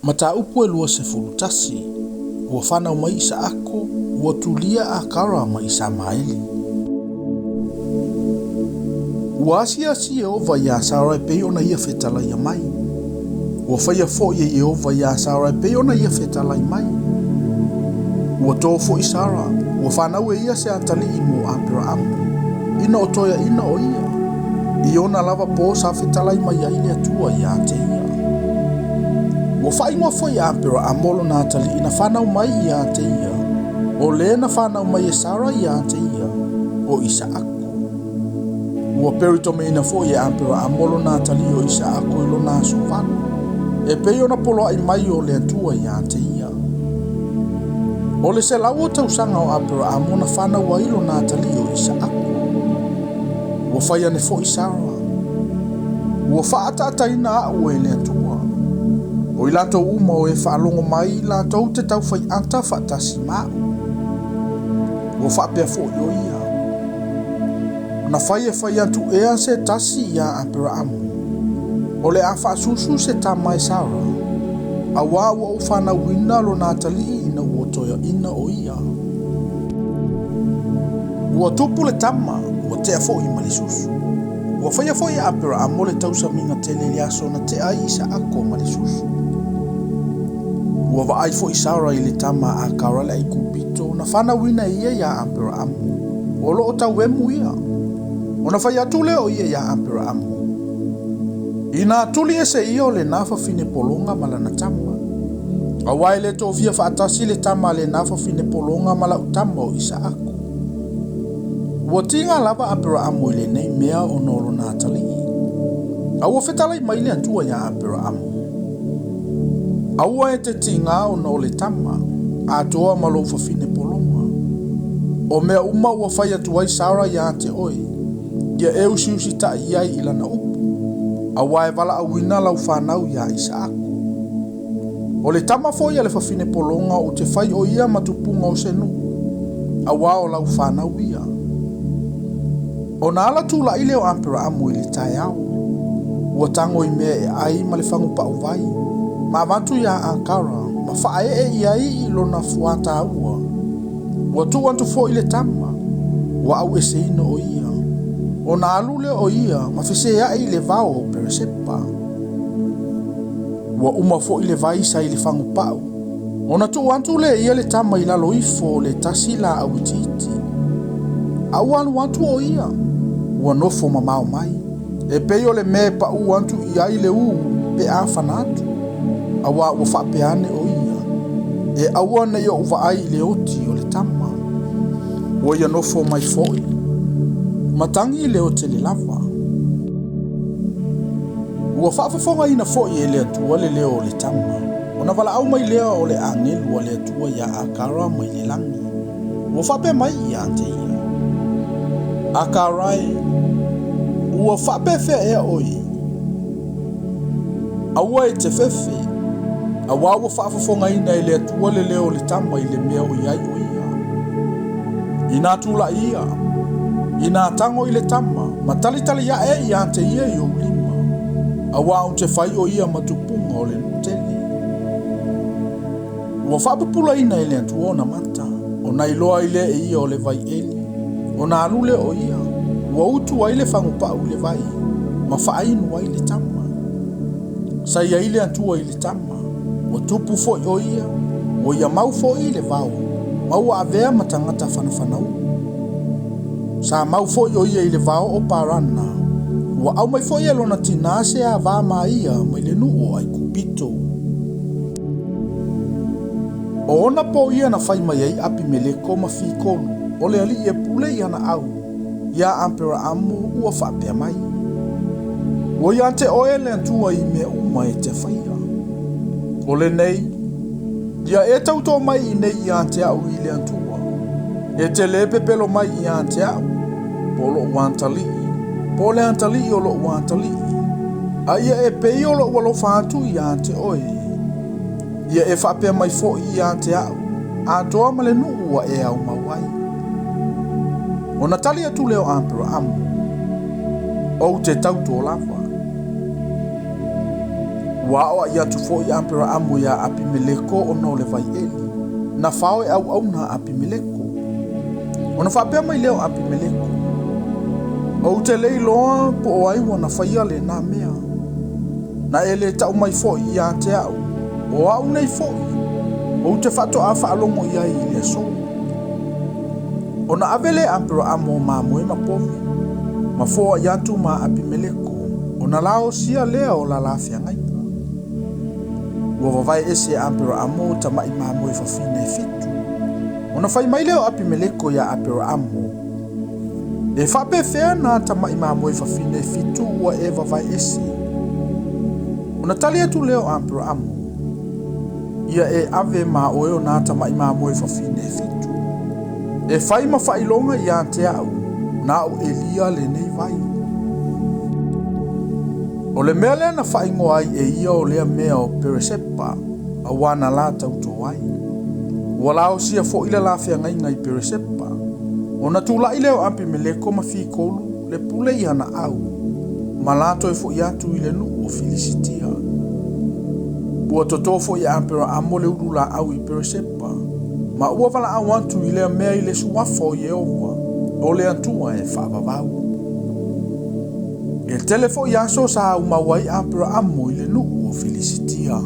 Mataupu e 21, Ua fanau mai Isaako, ua tulia Akara ma Isamaeli. Ua asiasi Ieova iā Sara e pei ona ia fetalaia mai. Ua faia foi e Ieova iā Sara e pei ona ia fetalai mai. Ua tō foi Sara, ua fanau e ia se atalii mo Aperaamu, ina o toeaina o ia. I ona lava pō sa fetalai mai ai le Atua iā te ia. Ua faaigoa foi e Aperaamu lona atalii na fanau mai iā te ia, o lē na fanau mai e Sara iā te ia, o Isaako. Ua peritomeina foi e Aperaamu lona atalii o Isaako i lona aso valu, e pei ona poloai mai o le Atua iā te ia. O le 100 o tausaga o Aperaamu na fanau ai lona atalii o Isaako. Ua fai ane foi Sara, Ua faaataataina a'u e le Atua. O i latou uma o e faalogo mai latou te tau fai ata faatasi ma a'u. Ua faapea foi o ia, Na fai e fai atu ea se tasi iā Aperaamu, o le a faasusu se tama e Sara, auā ua ou fanauina lona atalii ina ua toeaina o ia. Ua tupu le tama, ua tea foi ma le susu. Ua faia foi e Aperaamu le tausamiga tele i le aso na tea ai Isaako ma le susu. Ua vaai foi Sara i le tama a Akara le Aikupito na fanauina e ia iā Aperaamu, o lo o tauemu ia. Ona fai atu lea o ia iā Aperaamu, Inā tuli ese ia o lenā fafine pologa ma lana tama, auā e le tofia faatasi le tama a lenā fafine pologa ma la'u tama o Isaako. Ua tiga lava Aperaamu i lenei mea ona o lona atalii. A ua fetalai mai le Atua iā Aperaamu, Aua e te tigā ona o le tama, atoa ma lou fafine pologa. O mea uma ua fai atu ai Sara iā te oe, ia e usiusitaʻi i ai i lana upu, auā e valaauina lau fanau iā Isaako. O le tama foi a le fafine pologa ou te fai o ia ma tupuga o se nuu, auā o lau fanau ia. Ona ala tulaʻi lea o Aperaamu i le taeao, ua tago i mea e ʻai ma le fagu paʻu vai, ma avatu iā Akara ma faaee i ai i lona fuā taua. Ua tuu atu foi le tama, ua aueseina o ia. Ona alu lea o ia ma feseai i le vao o Peresepa. Ua uma foi le vai sa i le fagu paʻu, ona tuu atu lea e ia le tama i lalo ifo o le tasi laau itiiti. A ua alu atu o ia, ua nofo mamao mai, e pei o le mea e paʻu atu i ai le ū pe a fana atu, auā ua faapea ane o ia, E aua ne i ou vaai i le oti o le tama. Ua ia nofo mai foi, ma tagi i leo tele lava. Ua faafofogaina foi e le Atua le leo o le tama, ona valaau mai lea o le agelu a le Atua iā Akara mai le lagi. Ua faapea mai ia te ia, Akara e, ua faapefea ea oe? Aua e te fefe, auā ua faafofogaina e le Atua le leo o le tama i le mea o i ai o ia. Inā tulaʻi ia, inā tago i le tama, ma talitali aʻe iā te ia i ou lima, auā ou te fai o ia ma tupuga o le nuu tele. Ua faapupulaina e le Atua ona mata, ona iloa ai lea e ia o le vai eli, ona alu lea o ia, ua utu ai le fagupaʻu i le vai, ma faainu ai le tama. Sa i ai le Atua i le tama, ua tupu foi o ia, ua ia mau foi i le vao, ma ua avea ma tagata fanafanauu. Sa mau foi o ia i le vao o Parana, ua aumai foi e lona tinā se avā ma ia mai le nuu o Aikupito. O ona pō ia na fai mai ai Apimeleko ma Fikolu, o le alii e pule i ana au, iā Aperaamu ua faapea mai, Ua iā te oe le Atua i mea uma e te faia. O lenei, ia e tautō mai i nei iā te a'u i le Atua. E te lē pepelo mai iā te a'u, po o loʻu atalii, po o le atalii o loʻu atalii, a ia e pei o loʻu alofa atu iā te oe. Ia e faapea mai foi iā te a'u, atoa ma le nuu ua e aumau ai. Ona tali atu lea o Aperaamu, Ou te tautō lava. Ua aoaʻi atu foi Aperaamo iā Apimeleko ona o le vai ʻeli. Na fao e ʻauʻauna a Apimeleko. Ona faapea mai lea o Apimeleko, Ou te le iloa po o ai ua na faia lena mea. Na e le tau mai foi ia te aʻu, o aʻu nei foi, ou te faatoa faalogo i ai i le aso. Ona ave lea e Aperaamo o mamoe ma povi, ma foaʻi atu ma Apimeleko, ona laosia lea o la la feagaiga. Ua vavae ese e Aperaamo tamaʻi mamoe fafine e fitu. Ona fai mai lea o Apimeleko iā Aperaamo, E faapefea nā tamaʻi mamoe fafine e fitu ua e vavae ese? Ona tali atu lea o Aperaamo, Ia e ave ma oe o nā tamaʻi mamoe fafine e fitu. E fai ma faailoga iā te aʻu, na aʻu ʻelia lenei vai. O le mea lea na faaigoa ai e ia o lea mea o Peresepa, auā na la tautō ai. Ua laosia foi le la feagaiga i Peresepa. Ona tulaʻi lea o Apimeleko ma Fikolu le pule i ana au, ma la toe foʻi atu i le nuu o Filisitia. Ua totō foi e Aperaamo le ululāʻau i Peresepa, ma ua valaau atu i lea mea i le suafa o Ieova, o le Atua e faavavau. E tele foi aso sa aumau ai Aperaamo i le nuu o Filisitia.